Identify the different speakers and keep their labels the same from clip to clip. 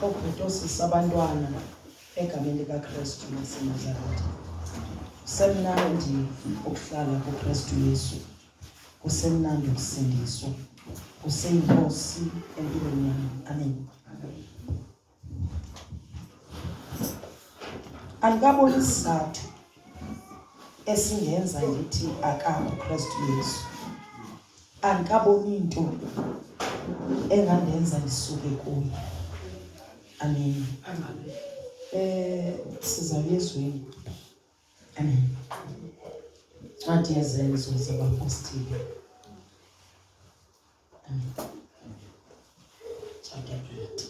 Speaker 1: Oobhuti oosisi abantwana egameni likaKrestu waseNazaretha. Kusemnandi ukuhlala kuKrestu Yesu, kusemnandi ukusindiswa, useyinkosi empilweni yam. Amen. Andikaboni isizathu esingenza ndithi akakho uKrestu Yesu. Andikaboni into engandenza ndisuke kuye. Amen. Eh sizawuya ezweni. Amen. Ncwadi yezenzo zabapostile. Amen. Chapter 8.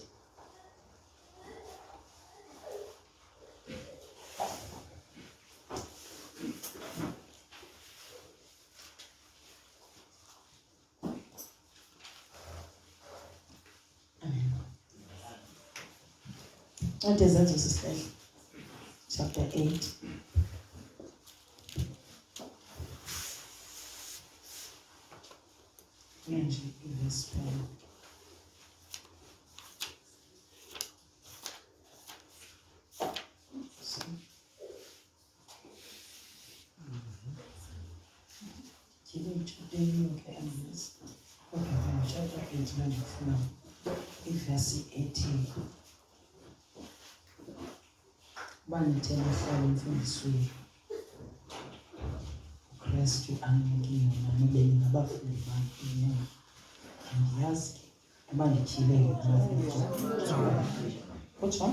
Speaker 1: Ncwadi yezenzo sisihlehla chapter 8 nje ivesi 12 Ivesi ethi uba nithe nahlala emfundisweni uKristu aninike yona nibe ningabafundi bam inyama andiyazi ke uba ndityhile yona kutsho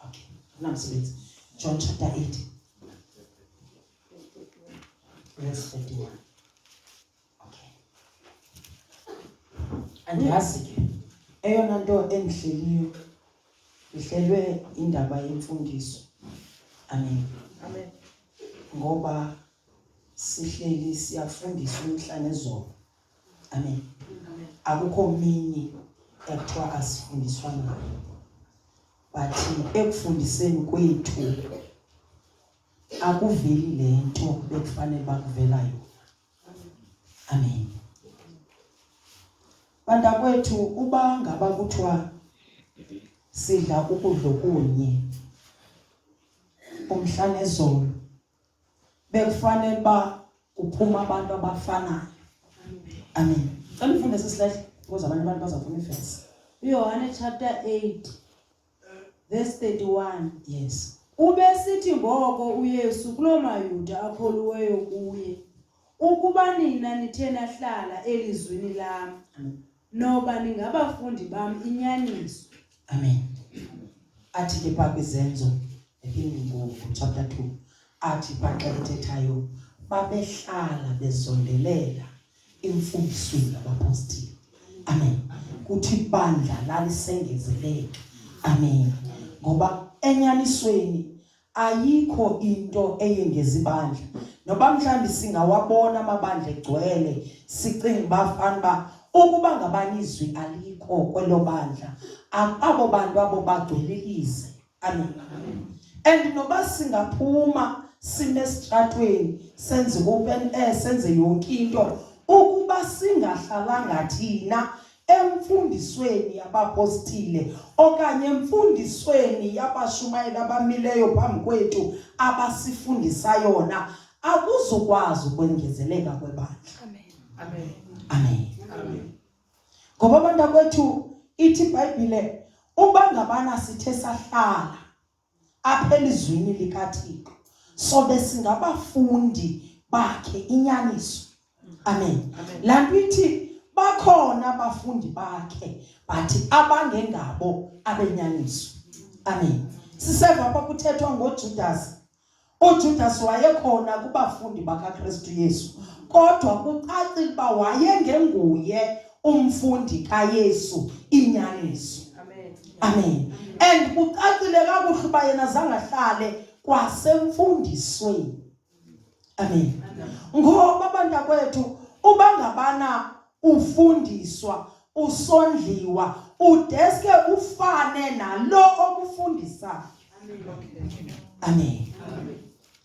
Speaker 1: Okay, namsebenzi. John chapter 8 verse 31. Okay. Andiyazi ke. Eyona nto endihleliyo ndihlelwe indaba yemfundiso. Amen. Amen. Ngoba sihleli siyafundiswa umhla nezolo. Amen. Akukho mini ekuthiwa asifundiswa ngayo. But ekufundiseni kwethu akuveli lento bekufanele bakuvela yona. Amen. Bantakwethu uba ngaba kuthiwa sidla ukudla okunye umhla nezolo bekufanele uba kuphuma abantu abafanayo amen cela ufunde sisilahle ukuze abanye abantu bazafuna ivesi
Speaker 2: uYohane chapter 8 verse 31
Speaker 1: yes
Speaker 2: Ubesithi ngoko uYesu kuloo maYuda akholiweyo kuye, Ukuba nina nithe nahlala elizwini lam, noba ningabafundi bam inyaniso.
Speaker 1: Amen. Athi ke phaa kwizenzo I think ngochapter 2 athi phaa xa ethethayo babehlala bezondelela imfundisweni yabapostile. Amen. Kuthi ibandla lalisengezeleka. Amen. Ngoba enyanisweni Ayikho into eyengeza ibandla. Noba mhlawumbi singawabona amabandla egcwele, sicinga uba fanuba ukuba ngabani izwi alikho kwelo bandla, abo bantu abo bagcwele ilize. Amen. And noba singaphuma sime esitratweni senze open air senze yonke into ukuba singahlalanga thina emfundisweni yabapostile okanye emfundisweni yabashumayeli abamileyo phambi kwethu abasifundisa yona akuzukwazi ukwengezeleka kwebandla.
Speaker 2: Amen.
Speaker 1: Amen. Amen. Amen. Ngoba bantakwethu ithi iBhayibhile uba ngabana sithe sahlala apha elizwini likaThixo sobe singabafundi bakhe inyaniso amen laa nto ithi bakhona abafundi bakhe but abangengabo abenyaniso amen siseva apha kuthethwa ngoJudas uJudas wayekhona kubafundi bakaKristu Yesu kodwa kucacile uba wayengenguye umfundi kaYesu inyaniso amen amen and kucacile kakuhle uba yena zangahlale kwasemfundisweni amen ngoba bantakwethu uba ngabana ufundiswa usondliwa udeske ufane nalo okufundisayo amen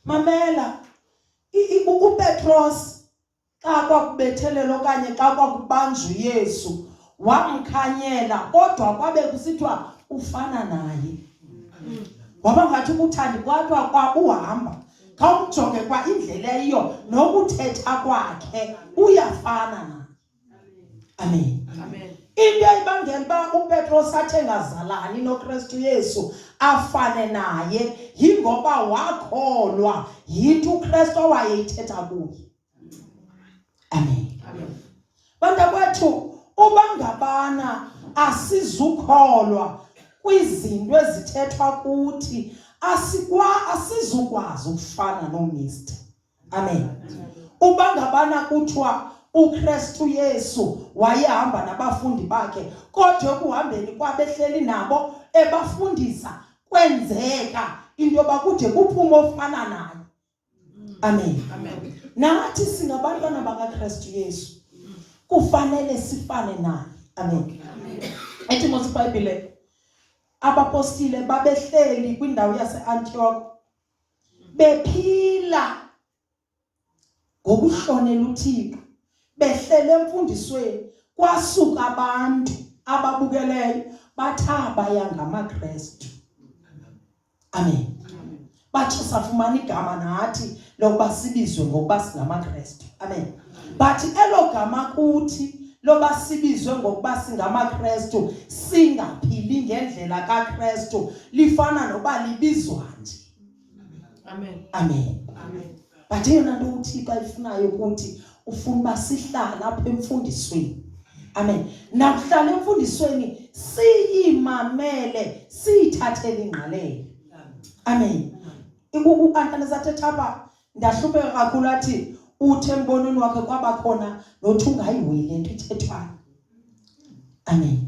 Speaker 1: mamela uPetros xa kwakubethelela okanye xa kwakubanjwa uYesu Wamkhanyela kodwa kwabe kusithiwa ufana naye. Waba ngathi ubuthandi kwathiwa kwa uhamba. Khawumjonge kwa indlela eyiyo nokuthetha kwakhe uyafana naye. Amen. Amen. Into eyibangela uba uPetros athi engazalani noKristu Yesu afane naye yingoba wakholwa yinto uKristu awayeyithetha kuye. Amen. Amen. Bantakwethu uba ngabana asizukholwa kwizinto ezithethwa kuthi asikwa asizukwazi ukufana noMr. Amen. Uba ngabana kuthiwa uKristu Yesu wayehamba nabafundi bakhe kodwa ekuhambeni kwabehleli nabo ebafundisa kwenzeka into yoba kude kuphume ofana naye. Amen. Amen. Nathi singabantwana bakaKristu Yesu. Kufanele sifane naye. Amen. Amen. Ethi mos iBhayibhile abapostile babehleli kwindawo yaseAntioch bephila ngokuhlonela uThixo behlele emfundisweni kwasuka abantu ababukeleyo bathaba yangamaKristu amen batsho safumana igama nathi lokuba sibizwe ngokuba singamaKristu amen but elo gama kuthi loba sibizwe ngokuba singamaKristu singaphili ngendlela kaKristu lifana noba libizwa nje
Speaker 2: amen
Speaker 1: amen
Speaker 2: amen
Speaker 1: but eyona nto uThixo ayifunayo ukuthi ufuna uba sihlale apha emfundisweni amen nakuhlala emfundisweni siyimamele siyithathele ingqalelo amen uAntanes athetha apha Ndahlupheka kakhulu athi uthi embonweni wakhe kwaba khona nothi ungayihoyi le nto ithethwayo. Amen.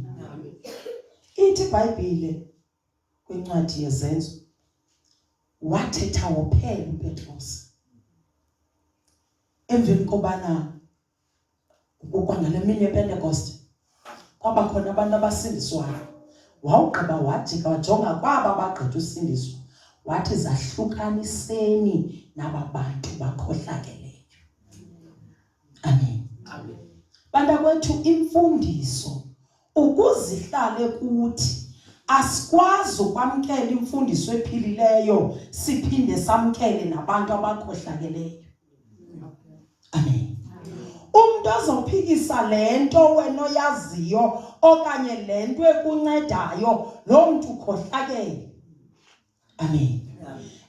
Speaker 1: Ithi iBhayibhile kwincwadi yeZenzo wathetha wophela uPetros emveni kobana Kwangale mini yePentekoste kwaba khona abantu abasindiswayo. Wawugqiba wajika wajonga kwaba bagqitha usindiswa wathi zahlukaniseni naba bantu bakhohlakeleyo. Amen.
Speaker 2: Amen.
Speaker 1: Bantakwethu imfundiso ukuzihlale kuthi asikwazi ukwamkela imfundiso ephilileyo siphinde samkele nabantu abakhohlakeleyo. Amen. Umuntu ozophikisa lento wena oyaziyo okanye lento ekuncedayo lo muntu ukhohlakele. Amen.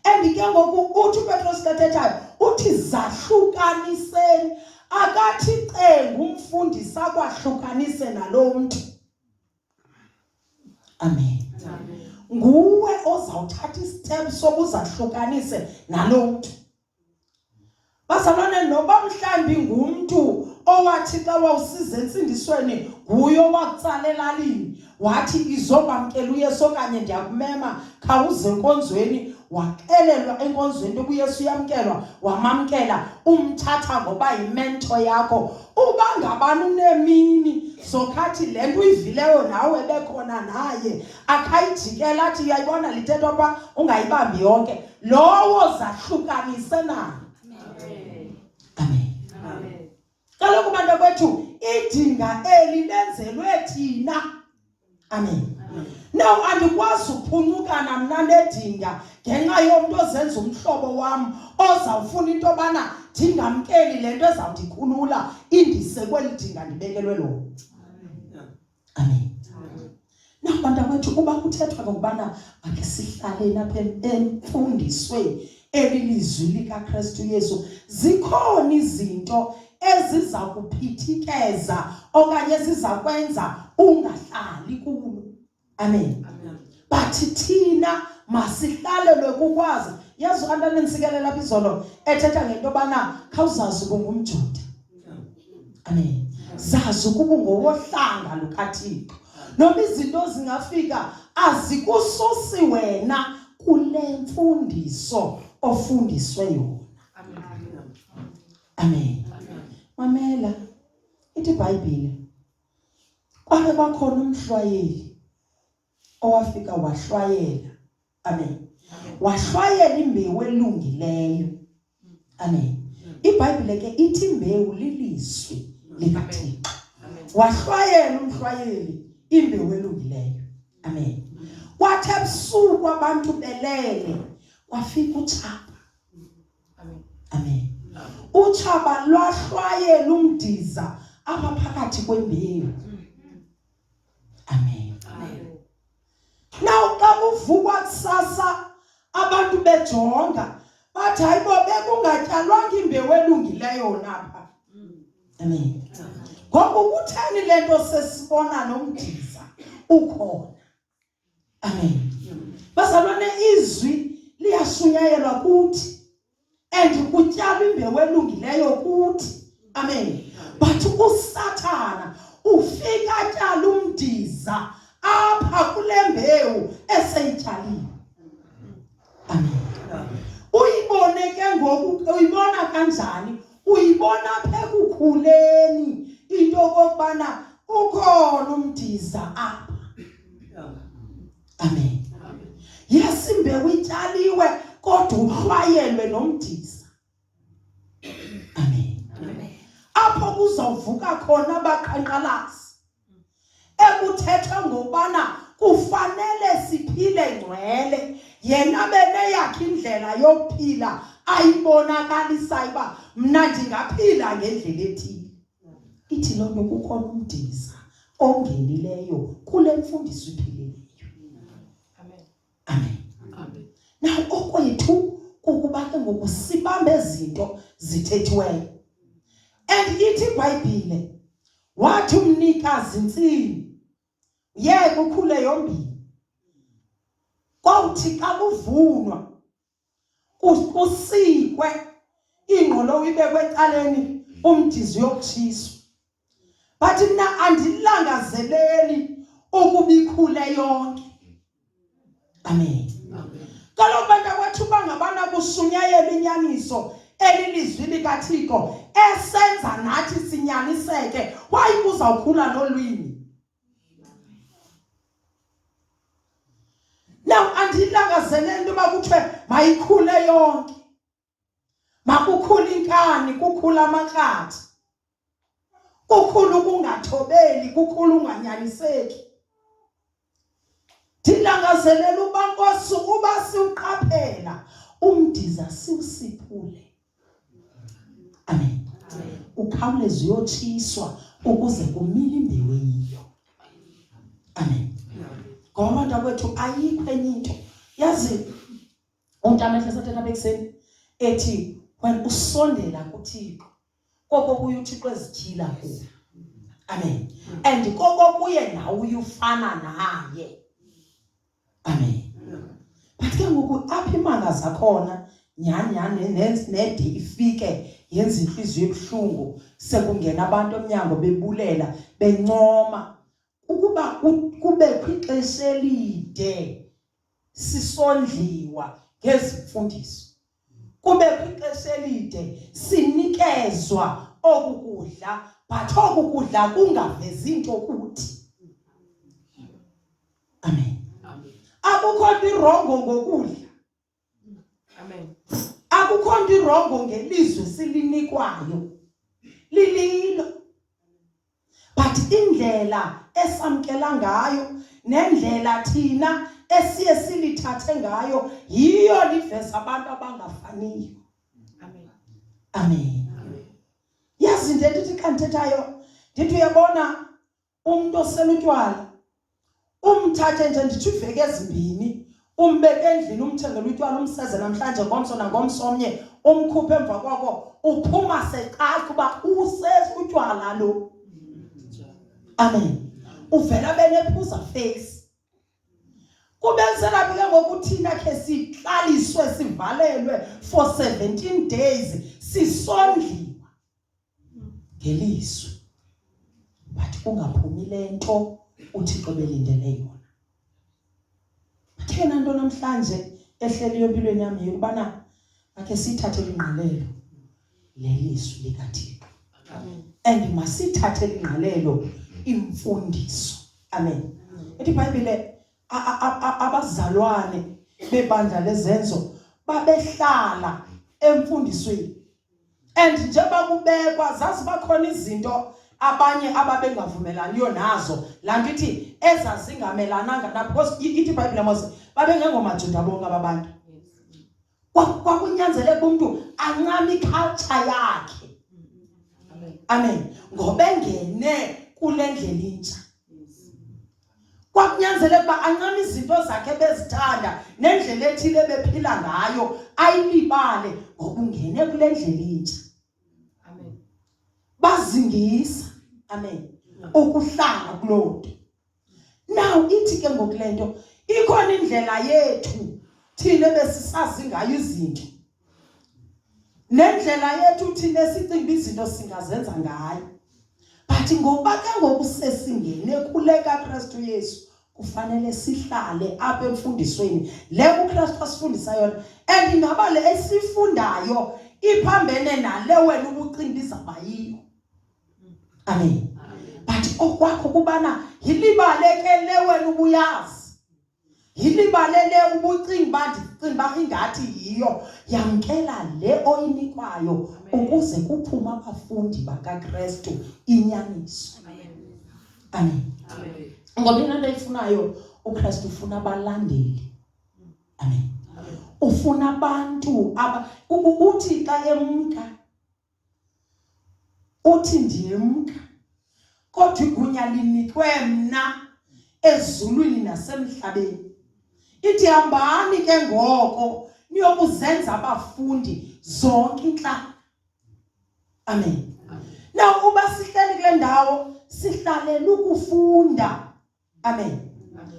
Speaker 1: And ke ngoku uthi uPetros kathethayo uthi zahlukaniseni akathi cenga umfundisi akwahlukanise nalo mntu. Amen. Nguwe ozawuthatha istep sokuzahlukanise nalo mntu. Bazalwane noba mhlambi ngumntu owathi xa wawusiza entsindisweni nguye owakutsalela elalini wathi izokwamkela uYesu okanye ndiyakumema khawuze enkonzweni waxelelwa enkonzweni into uYesu uyamkelwa wamamkela umthatha ngoba yimento yakho uba ngabani unemini zokhathi le nto uyivileyo nawe bekhona naye akhayijikela athi uyayibona lithethwa pha ungayibambi yonke lowo zahlukanise naye amen
Speaker 2: amen
Speaker 1: kaloku bantakwethu idinga eli lenzelwe thina amen now andikwazi uphuncukana mna nedinga ngenxa yomntu ozenza umhlobo wam ozawufuna into yobana ndingamkeli le nto ezawundikhulula indise kweli dinga ndibekelwe lona Amen. Naku bantakwethu uba kuthethwa ngokubana makhe sihlaleni apha emfundisweni elilizwi likaKristu Yesu zikhona izinto eziza kuphithikeza okanye eziza kwenza ungahlali kulo. Amen. But thina masihlalelwe kukwazi. Yazi uAntani entsikelela apha izolo ethetha ngento yobana khawuzazi uba ungumJuda. Amen. Zazi ukuba ungowohlanga lukaThixo. Noma izinto zingafika azikususi wena kule mfundiso ofundiswe yona. Amen. Mamela ithi iBhayibhile Kwake kwakhona umhlwayeli owafika wahlwayela. Amen. Wahlwayela imbewu elungileyo. Amen. IBhayibhile ke ithi imbewu lilizwi likaThixo. Wahlwayela umhlwayeli imbewu elungileyo. Amen. Kwathi ebusuku abantu belele kwafika utshaba. Amen. Amen. Utshaba lwahlwayela umdiza apha phakathi kwembewu. Amen. Amen. Now xa kuvukwa kusasa abantu bejonga bathi hayibo bekungatyalwanga imbewu elungileyo napha. Amen. Ngoku kutheni le nto sesibona nomdiza ukhona? Amen. Bazalwane izwi liyashunyayelwa kuthi and kutyalwa imbewu elungileyo kuthi. Amen. But uSathana ufika atyala umdiza apha kule mbewu eseyityaliwe. Amen. Uyibone ke ngoku uyibona kanjani? Uyibona apha ekukhuleni into okokubana ukhona umdiza apha. Amen. Yes, imbewu ityaliwe kodwa uhlwayelwe nomdiza. Amen. Apho kuzovuka khona abaqhankqalazi ekuthethwe ngokubana kufanele siphile ngcwele yena beneyakhe indlela yokuphila ayibonakalisayo uba mna ndingaphila ngendlela ethile ithi loo nto kukhona umdiza ongenileyo kule mfundiso iphilileyo Amen. Amen. Now okwethu kukuba ke ngoku sibambe izinto zithethiweyo. And ithi iBhayibhile wathi umnikazi intsimi yeke ukhule yombini. Kwawuthi xa kuvunwa kusikwe ingqolowa ibekwe ecaleni umdizi uyokutshiswa. But mna andilangazeleli ukuba ikhule yonke. Amen. Kaloku bantakwethu bangabana kushunyayelwa inyaniso elilizwi likaThixo esenza nathi sinyaniseke, why kuzawukhula nolwimi? Now andilangazeleli into yoba kuthiwe mayikhule yonke. Makukhula inkani, kukhula amakrathi. Kukhula ukungathobeli, kukhula unganyaniseki. Ndilangazelela uba Nkosi uba siwuqaphela umdiza siwusiphule. Amen. Ukhawuleze uyotshiswa ukuze kumile imbewu eyiyo. Amen. Ngoba bantakwethu ayikho enye into. Yazi umntu amehlo esathetha apha ekuseni ethi when usondela kuThixo koko kuye uThixo ezityhila kuwe. Amen. And koko kuye nawe uyufana naye. Amen. But ke ngoku apha imanga zakhona nyhani nyhani nede ifike yenza intliziyo ebuhlungu sekungena abantu emnyango bebulela bencoma ukuba kubekho ixesha elide sisondliwa ngezi mfundiso kubekho ixesha elide sinikezwa oku kudla but oku kudla kungavezi into kuthi. Amen. Akukho nto irongo ngokudla. Amen. Akukho nto irongo ngelizwi silinikwayo. Lililo. But indlela esamkela ngayo nendlela thina esiye silithathe ngayo yiyo liveza abantu abangafaniyo. Amen. Amen. Yazi nje ndithi xa ndithethayo ndithi uyabona Umntu osela utywala umthathe nje nditsho iveki ezimbini umbeke endlini umthengele utywala umseze namhlanje ngomso nangomso omnye umkhuphe emva koko uphuma secaca uba useze utywala lo. Amen. Uvela benephuza face. Kubenzela phi ke ngoku thina khe sihlaliswe sivalelwe for 17 days sisondliwa ngelizwi but kungaphumi le nto uThixo belindele yona. Thena nto namhlanje ehleliyo empilweni yami yokubana makhe siyithathele ingqalelo lelizwi likaThixo. And masithathele ingqalelo imfundiso. Amen. Ithi iBhayibhile abazalwane bebandla lezenzo babehlala emfundisweni. And njengoba kubekwa zaziba khona izinto abanye ababengavumelaniyo nazo laa nto ithi ezazingamelananga na because ithi ibhayibhile mos babengengomajuda bonke aba bantu kwakunyanzeleka umntu ancame iculture yakhe amen ngoba engene kule ndlela intsha kwakunyanzeleka uba ancame izinto zakhe bezithanda nendlela ethile ebephila ngayo ayilibale ngoba ungene kule ndlela intsha
Speaker 2: Amen.
Speaker 1: Bazingisa. Amen. Ukuhlala kuloo nto. Now ithi ke ngoku le nto ikhona indlela yethu thina besisazi ngayo izinto. Nendlela yethu thina esicinga izinto singazenza ngayo. But ngokuba ke ngoku sesingene kule kaKristu Yesu kufanele sihlale apha emfundisweni le uKristu asifundisa yona and ingaba le esifundayo iphambene nale wena ubucinga izawuba yiyo amen but okwakho kubana yilibale ke le wena ubuyazi yilibale le ubucinga uba ndicinga uba ingathi yiyo yamkela le oyinikwayo ukuze kuphume abafundi bakaKristu inyaniso amen ngoba into ayifunayo uKristu ufuna abalandeli amen ufuna abantu aba uthi xa emka uthi ndiyemka kodwa igunya linikwe mna ezulwini nasemhlabeni ithi hambani ke ngoko niyokuzenza abafundi zonke intlanga amen now uba sihleli kule ndawo sihlalela ukufunda amen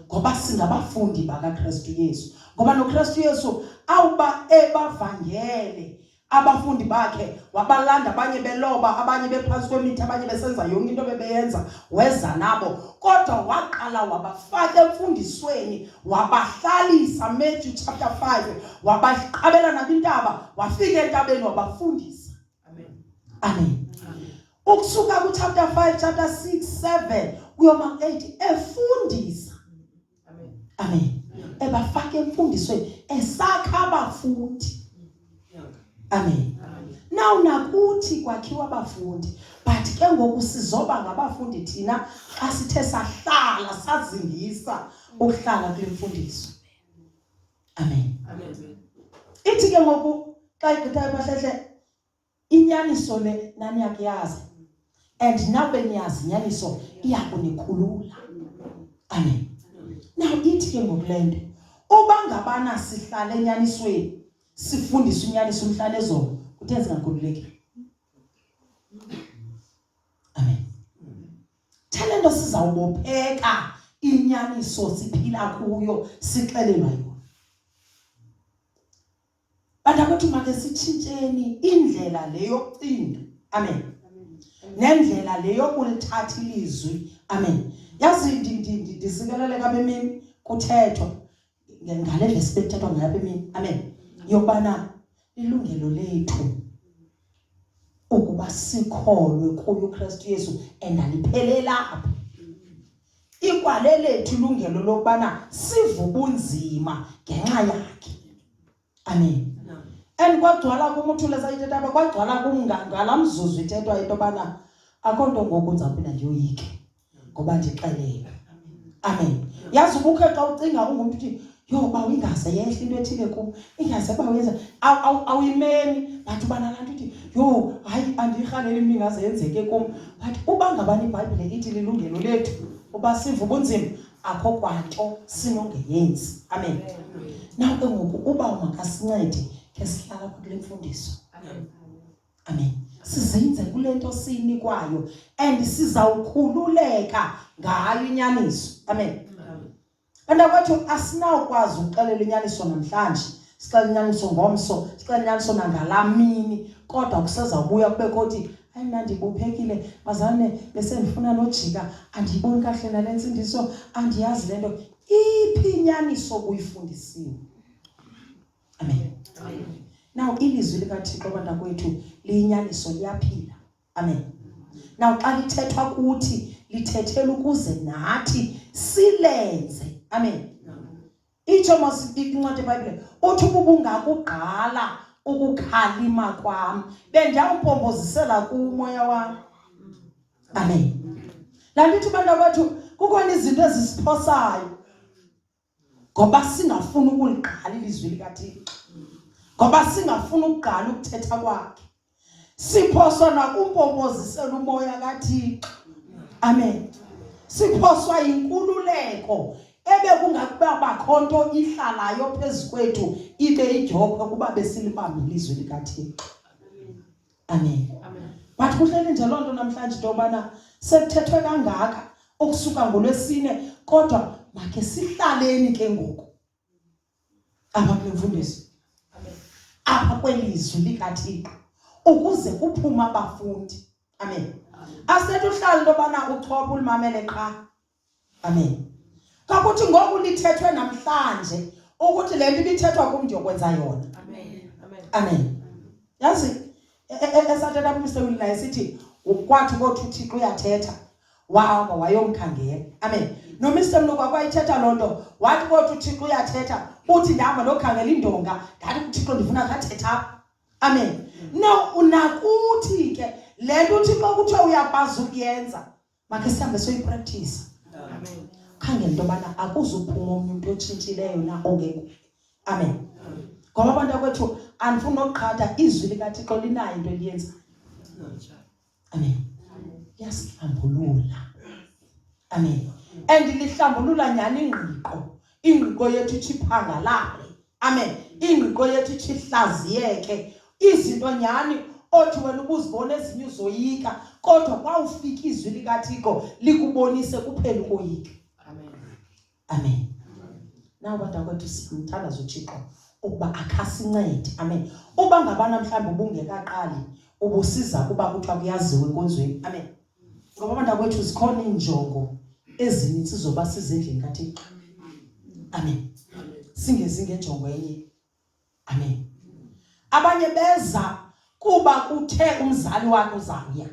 Speaker 1: ngoba singabafundi bakaKristu Yesu ngoba noKristu Yesu awuba ebavangele abafundi bakhe wabalanda abanye beloba abanye bephantsi kwemithi abanye besenza yonke into bebeyenza weza nabo kodwa waqala wabafaka emfundisweni wabahlalisa Matthew chapter 5 wabaqabela nabo intaba wafika entabeni wabafundisa
Speaker 2: amen
Speaker 1: amen ukusuka ku chapter 5 chapter 6 7 kuyoma 8 efundisa
Speaker 2: amen
Speaker 1: amen ebafaka emfundisweni esakha abafundi amen now nakuthi kwakhiwa abafundi but ke ngoku sizoba ngabafundi thina xa sithe sahlala sazingisa ukuhlala kule mfundiso amen
Speaker 2: amen
Speaker 1: ithi ke ngoku xa igqithayo bahlehle inyaniso le naniyakuyazi and nabe niyazi inyaniso iyakunikhulula amen now ithi ke ngoku le nto uba ngabana sihlala enyanisweni sifundiswe inyaniso umhla nezolo kutheni singakhululeki amen thele nto sizawubopheka inyaniso siphila kuyo sixelelwa yona bantakwethu make sitshintsheni indlela le yokucinga amen nendlela le yokulithatha ilizwi amen yazi ndisikeleleka bemini kuthethwa ngale vesi bekuthethwa ngayo apha emini amen yokubana ilungelo lethu ukuba sikholwe kuye uKristu Yesu and alipheleli apho ikwale lethu ilungelo lokubana sive ubunzima ngenxa yakhe amen and kwagcwala kum uthule sayithetha apha kwagcwala kum ngala mzuzu ithethwa into yobana akho nto ngoku ndizawuphinda ndiyoyike ngoba ndixelelwe amen yazi ubukhe xa ucinga ungumntu uthi yho bawo ingaze yehle into ethile kum ingaze bawo yenza awuyimemi but uba nalaa nto uthi yho hayi andiyirhaleli mna ingaze yenzeke kum but uba ngabani ibhayibhile ithi lilungelo lethu uba siva ubunzima akho kwanto sinongeyenzi amen naw ke ngoku uba makasincede ke sihlala apha kule mfundiso amen sizinze kule nto siyinikwayo and sizawukhululeka ngayo inyaniso amen bantakwethu asinawukwazi ukuxelela inyaniso namhlanje sixela inyaniso ngomso sixela inyaniso nangalaa mini kodwa kusezawubuya kube kothi hayi mna ndibophekile bazalwane besendifuna nojika andiyiboni kakuhle nale ntsindiso andiyazi le nto iphi inyaniso obuyifundisiwe amen now ilizwi likathixo bantakwethu liyinyaniso liyaphila amen now xa lithethwa kuthi lithethela ukuze nathi silenze amen itsho mos incwadi yebhayibhile uthi ubungakugqala ukukhalima kwam bendiyawumpombozisela kumoya wam. Amen. Laa nto ithi bantakwethu kukhona izinto ezisiphosayo ngoba singafuni ukuligqala ilizwi likaThixo, ngoba singafuni ukugqala ukuthetha kwakhe. Siphoswa nakumpompozisela umoya kaThixo. Amen. Siphoswa yinkululeko ebekungakuba bakho nto ihlalayo phezu kwethu ibe idyokhwe kuba besilibamba ilizwi likaThixo. Amen. But kuhleli nje loo nto namhlanje into yobana sekuthethwe kangaka ukusuka ngolwesine kodwa makhe sihlaleni ke ngoku apha kule mfundiso apha kwelizwi likaThixo ukuze kuphume abafundi. Amen. Asethi uhlala into yobana uchopha ulimamele qha. Amen. Kwakuthi ngoku lithethwe namhlanje ukuthi le nto ibithethwa kum ndiyokwenza yona.
Speaker 2: Amen.
Speaker 1: Amen. Yazi esathetha kuMr Will naye sithi kwathi kothi uThixo uyathetha wahamba wayomkhangela. Amen. NoMr Mnuka kwayithetha loo nto wathi kothi uThixo uyathetha uthi ndihamba ndokhangela indonga ndathi kuThixo ndifuna kathetha apha. Amen. Now unakuthi ke le nto uThixo kuthiwe uyakwazi ukuyenza Makhe sihambe soyipractice.
Speaker 2: Amen.
Speaker 1: Khangela into yobana akuzuphuma omnye umntu otshintshileyo na ongenguye. Amen. Ngoba abantu akwethu andifuni nokuqhatha izwi likaThixo linayo into eliyenzayo. Amen. Liyasihlambulula. Amen. And lihlambulula nyhani ingqiqo. Ingqiqo yethu ithi phangalale. Amen. Ingqiqo yethu ithi ihlaziyeke. Izinto nyhani othi wena ubuzibona ezinye uzoyika kodwa kwawufika izwi likaThixo likubonise kuphela ukoyika.
Speaker 2: Amen.
Speaker 1: Amen. Nawu bantakwethu simthandaza uThixo ukuba akhasincede. Amen. Uba ngabana mhlawumbi ubungekaqali ubusiza kuba kuthiwa kuyaziwa enkonzweni. Amen. Ngoba bantakwethu zikhona iinjongo ezininzi zoba sizendlini kaThixo. Amen. Singezi ngenjongo enye. Amen. Abanye beza kuba kuthe umzali wakhe uzawuya.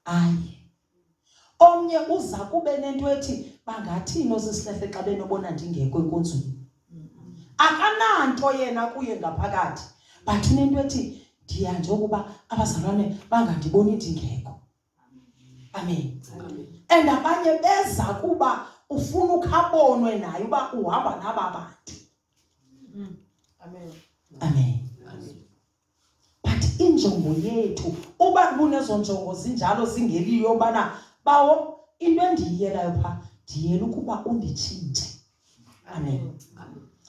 Speaker 1: Aye. Omnye uza kube nento ethi bangathini osisihlehle xa benobona ndingekho enkonzweni. Akananto yena kuye ngaphakathi. But unento ethi ndiya nje ukuba abazalwane bangandiboni ndingekho. Amen. And abanye beza kuba ufuna ukhabonwe naye uba uhamba naba bantu.
Speaker 2: Amen.
Speaker 1: Amen. But injongo yethu uba kunezo njongo zinjalo zingeliyo yobana bawo into endiyiyelayo pha ndiyela ukuba unditshintshe. Amen.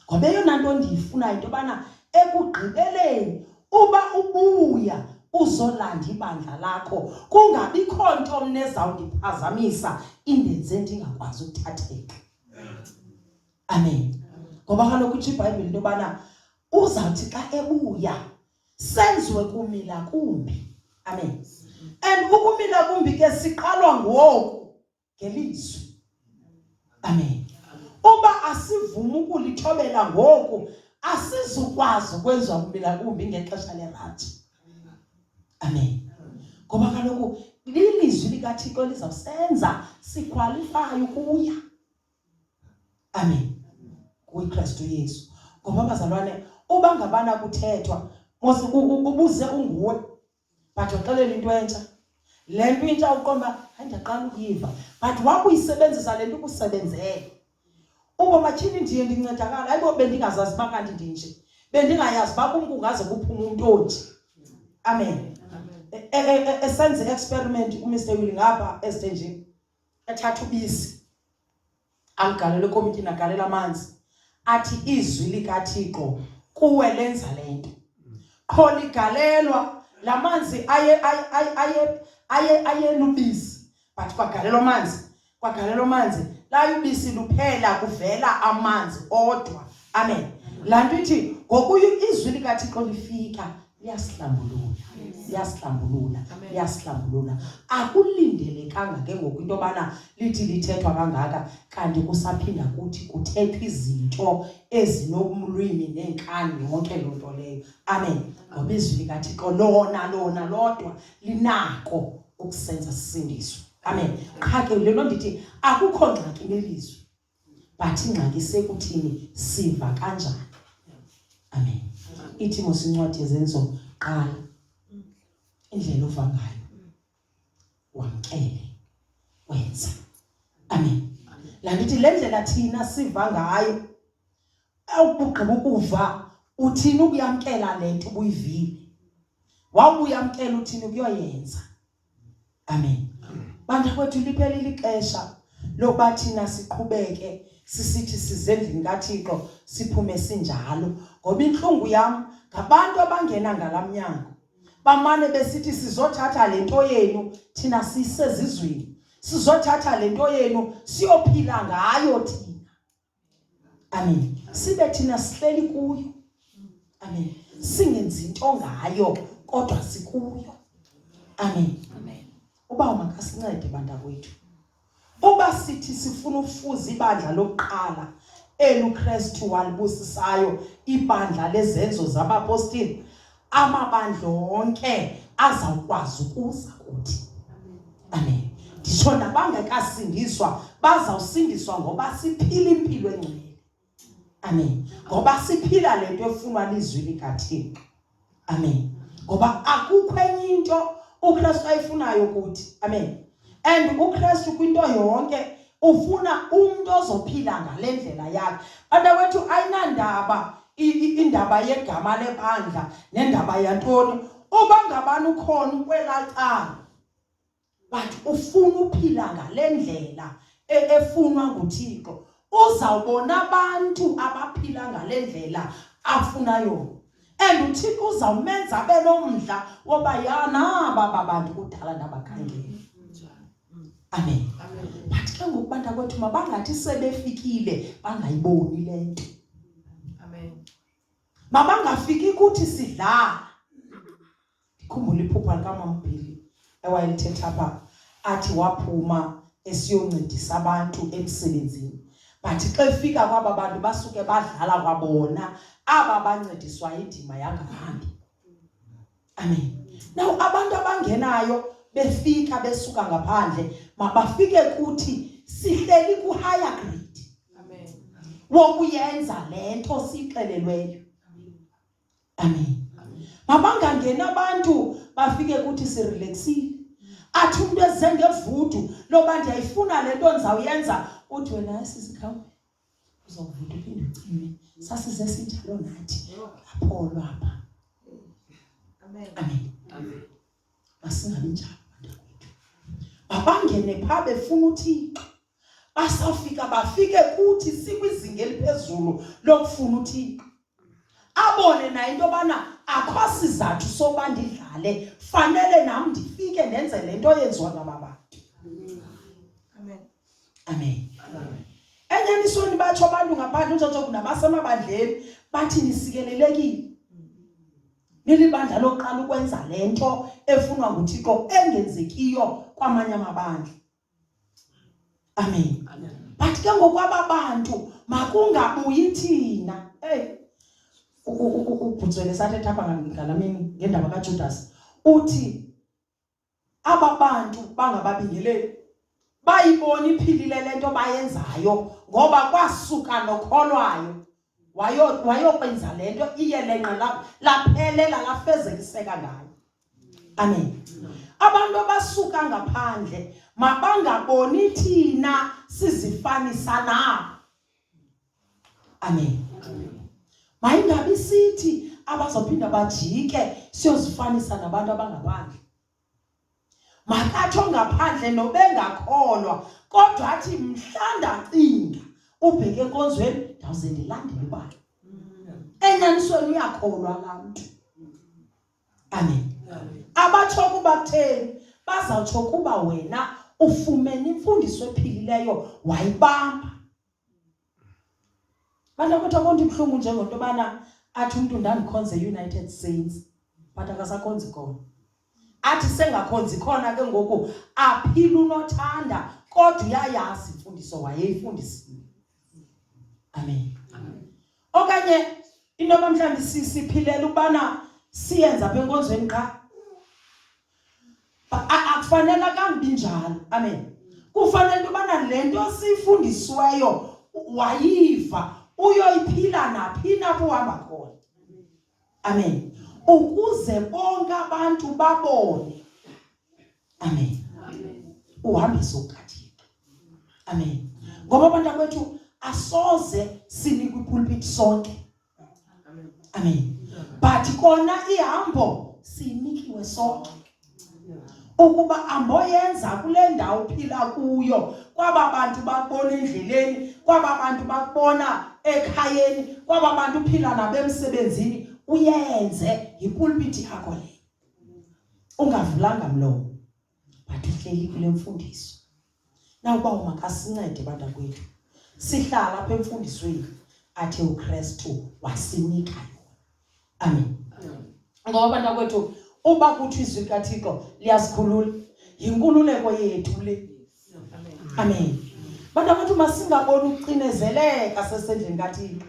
Speaker 1: Ngoba eyona nto ndiyifunayo into yobana ekugqibeleni uba ubuya uzolanda ibandla lakho kungabikho nto mna ezawundiphazamisa indenze ndingakwazi ukuthatheka. Amen. Ngoba kaloku itsho iBhayibhile into yobana uzawuthi xa ebuya senziwe kumila kumbi. Amen. And ukumila kumbi ke siqalwa ngoku ngelizwi. Amen. Uba asivumi ukulithobela ngoku asizukwazi ukwenziwa kumila kumbi ngexesha lerathi. Amen. Ngoba kaloku lilizwi likaThixo elizawusenza sikhwalifaye ukuya. Amen. KuKristu Yesu. Ngoba bazalwane uba ngabana kuthethwa mos ubuze unguwe but waxelela into entsha. Le nto intsha uqonda uba hayi ndiyaqala ukuyiva but wakuyisebenzisa le nto ikusebenzele. Uba matyhini ndiye ndincedakala hayibo bendingazazi uba kanti ndinje. Bendingayazi uba kum kungaze kuphume umntu onje. Amen. Esenza i-experiment uMr Willie ngapha esithenjini. Ethatha ubisi alugalele ekomityini agalela amanzi athi izwi likaThixo kuwe lenza le nto. Qho ligalelwa la manzi aye aye aye aye ayenubisi but kwagalelwa amanzi kwagalelwa amanzi laye ubisi luphela kuvela amanzi odwa. Amen. Laa nto ithi ngokuya izwi likaThixo lifika liyasihlambulula, liyasihlambulula, liyasihlambulula. Akulindelekanga ke ngoku into yobana lithi lithethwa kangaka kanti kusaphinda kuthi kuthethwa izinto ezinomlwimi neenkani yonke loo nto leyo. Amen. Ngoba izwi likaThixo lona lona lodwa linako ukusenza sisindiswe. Amen. Qha ke le nto ndithi akukho ngxaki nelizwi. But ingxaki isekuthini siva kanjani. Amen. Ithi mos incwadi yezenzo qala indlela ova ngayo. Wamkele wenza. Amen. Laa ndithi le ndlela thina siva ngayo, awubugqiba ukuva uthini ukuyamkela le nto ubuyivile, wawubuyamkela uthini ukuyoyenza. Amen. Bantakwethu, liphelile ixesha lokuba thina siqhubeke sisithi sizendlini kaThixo siphume sinjalo, ngoba intlungu yam ngabantu abangena ngala mnyango bamane besithi sizothatha le nto yenu thina sisezizweni, sizothatha le nto yenu siyophila ngayo thina. Amen. Sibe thina sihleli kuyo. Amen. Singenzi into ngayo kodwa sikuyo. Amen. Amen. Uba makasincede bantakwethu. Uba sithi sifuna ufuza ibandla lokuqala eluKristu walibusisayo, ibandla lezenzo zabapostile, amabandla onke azawukwazi ukuza kuthi. Amen. Nditsho nabangekasindiswa bazawusindiswa ngoba siphila impilo engcwele. Amen. Ngoba siphila le nto efunwa lizwi likaThixo. Amen. Ngoba akukho enye into uKristu ayifunayo kuthi. Amen. And uKristu kwinto yonke ufuna umuntu ozophila ngale ndlela yakhe. Bantakwethu, ayinandaba indaba yegama lebandla nendaba yantoni. Uba ngabani ukhona ukwelaa cala, but ufuna uphila ngale ndlela efunwa nguThixo, uzawubona abantu abaphila ngale ndlela afuna yona. And uThixo uzawumenza abe nomdla woba ya naba babantu kudala ndabakhangela. Amen. But ke ngoku bantakwethu mabangathi sebefikile bangayiboni le nto. Amen. Mabangafiki kuthi sidlala. Ndikhumbula iphupha likaMamBhili ewayelithetha apha, athi waphuma esiyoncedisa abantu emsebenzini. But xa efika kwaba bantu basuke badlala kwabona aba bancediswa indima yangahambi. Amen. Now abantu abangenayo befika besuka ngaphandle mabafike kuthi sihleli ku higher grade. Amen. Wokuyenza lento sixelelweyo. Amen. Mabangangeni abantu bafike kuthi sirelaxile. Athi umuntu eze ngevudu loba ndiyayifuna le nto ndizawuyenza, uthi wena sisi khawume uzovuda uphinde ucime. Sasize sinjalo nathi, apholwa apha. Amen. Amen. Masingabi njalo bantakwethu. Mabangene phaa befuna uThixo. Basawufika bafike kuthi sikwizinga eliphezulu lokufuna uThixo. Abone naye into yobana akho sizathu soba ndidlale, fanele nam ndifike ndenze le nto yenziwa ngaba bantu. Amen. Amen. Enyanisweni batsho abantu ngaphandle uJojo nabasemabandleni bathi nisikelelekile. Nilibandla lokuqala ukwenza le nto efunwa nguThixo engenzekiyo kwamanye amabandla. Amen. But ke ngokwaba bantu makungabuyi thina. Hey. Ubhutswele sathetha apha ngalamini ngendaba kaJudas. Uthi aba bantu bangababingeleli bayibona iphilile le nto bayenzayo ngoba kwasuka nokholwayo wayokwenza le nto iyelenqe laphelela lafezekiseka ngayo. Amen. Abantu abasuka ngaphandle mabangaboni thina sizifanisa nabo. Amen. Mayingabi sithi abazophinda bajike siyozifanisa nabantu abangaphandle. Makathi ongaphandle nobengakholwa kodwa athi mhla ndacinga ubheke enkonzweni ndawuze ndilandele ubani. Enyanisweni uyakholwa laa mntu. Amen. Abatsho kuba kutheni? Bazawutsho kuba wena ufumene imfundiso ephilileyo wayibamba. Bantu kodwa konke ibuhlungu njengento yobana athi umntu ndandikhonze United Saints but akasakhonzi khona. Athi sengakhonzi khona ke ngoku aphila unothanda kodwa uyayazi imfundiso wayeyifundisiwe. Amen. Okanye into yoba mhlawumbi siphilela ukubana siyenza apha enkonzweni qha. Akufanele akangabi njalo. Amen. Kufanele into yobana le nto siyifundisiweyo wayiva uyoyiphila naphi na apho uhamba khona. Amen. Ukuze bonke abantu babone. Amen. Uhambise okukaThixo. Amen. Ngoba bantakwethu asoze sinikwe ipulpit sonke. Amen. But kona ihambo siyinikiwe sonke. Ukuba amboyenza kule ndawo uphila kuyo kwaba bantu bakubona endleleni, kwaba bantu bakubona ekhayeni, kwaba bantu uphila nabo emsebenzini, uyenze yipulpiti yakho le. Ungavulanga mlomo but uhleli kule mfundiso. Nawuba makasincede bantakwethu. Sihlala apha emfundisweni athe uKristu wasinika yona. Amen. Ngoba bantakwethu uba kuthi izwi likaThixo liyasikhulula, yinkululeko yethu le. Amen. Bantakwethu masingaboni ukucinezeleka sesendlini kaThixo.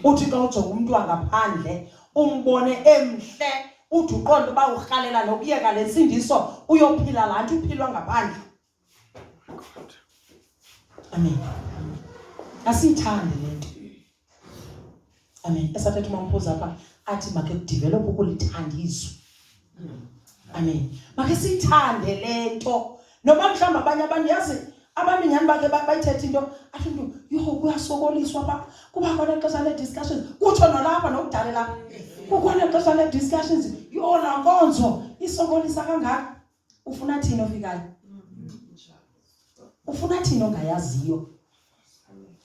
Speaker 1: Uthi xa ujonga umntu wangaphandle umbone emhle uthi uqonde uba urhalela nokuyeka le nsindiso uyophila laa nto iphilwa ngaphandle. Amen. Asiyithande le nto. Amen. Esathetha uMamphuza apha athi make kudevelop ukulithanda izwi. Amen. Make siyithande le nto. Noba mhlawumbi abanye abantu yazi abantu nyhani bakhe bayithetha into athi umntu yho kuyasokoliswa pha kuba khona ixesha lee-discussions kutsho nolapha nokudale lapha kukhona ixesha lee-discussions yho laa nkonzo isokolisa kangaka ufuna thini ofikayo ufuna thini ongayaziyo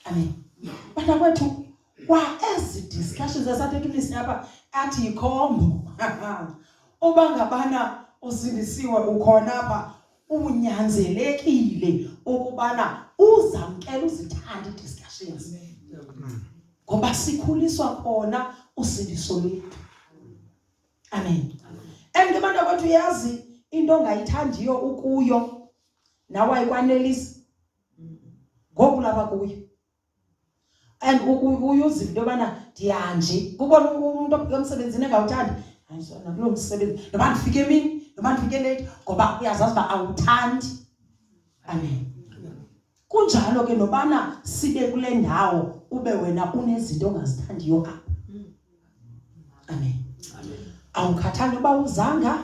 Speaker 1: amen bantakwethu kwa ezi discussions esathetha umisi apha athi yikhombo uba ngabana usindisiwe ukhona apha unyanzelekile ukubana uzamkele uzithande ii-discussions ngoba sikhuliswa khona usindiso lwethu amen and ke bantakwethu uyazi into ongayithandiyo ukuyo nawe ayikwanelisi ngoku lapha kuyo and uyuziva into yobana ndiyanje kubona umntu obheka emsebenzini engawuthandi nakuloo msebenzi noba ndifike emini noba ndifike leyithi ngoba uyazazi uba awuthandi amen kunjalo ke nobana sibe kule ndawo ube wena unezinto ongazithandiyo apha amen awukhathali noba uzanga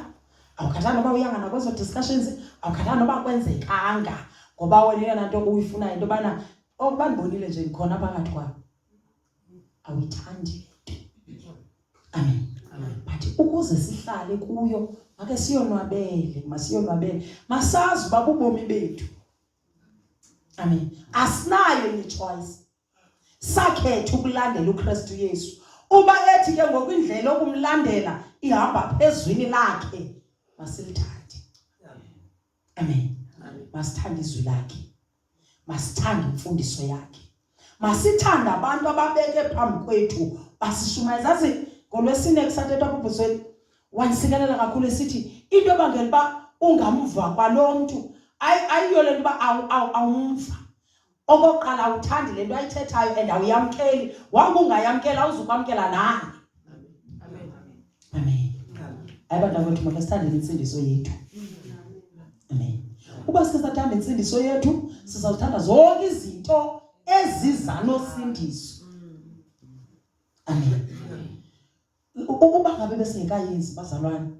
Speaker 1: awukhathali noba uyanga nakwezo discussions awukhathali noba kwenzekanga ngoba wena eyona nto uyifunayo into yobana okuba ndibonile nje ndikhona phakathi kwabo awuyithandi le nto amen but ukuze sihlale kuyo make siyonwabele masiyonwabele masazi uba bubomi bethu amen asinayo enye choice Sakhetha ukulandela uKristu Yesu. Uba ethi ke ngoku indlela yokumlandela ihamba phezwini lakhe, masilithande. Amen. Masithande izwi lakhe. Masithande imfundiso yakhe. Masithande abantu ababeke phambi kwethu basishumayeza. Zazi ngolwesine kusathethwa kubhusweni wandisikelela kakhulu esithi into ebangela uba ungamva kwalo mntu ayiyo le nto uba awumva Okokuqala awuthandi le nto ayithethayo and awuyamkeli. Wanga ungayamkeli awuzukwamkela naye. Amen. Hayi bantakwethu makhe sithandeni intsindiso yethu. Amen. Uba sike sathanda intsindiso yethu sizawuthanda zonke izinto eziza nosindiso. Amen. Ukuba ngabe besingekayenzi bazalwane,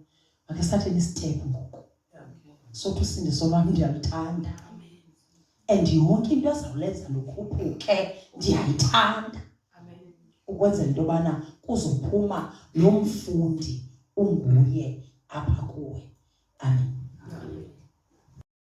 Speaker 1: make sithatheni isitepu ngoku. Sothi usindiso lwam ndiyaluthanda. And yonke into ezawulenza lukhuphuke ndiyayithanda. Ukwenzela into yobana kuzophuma lo mfundi unguye apha kuwe. Amen.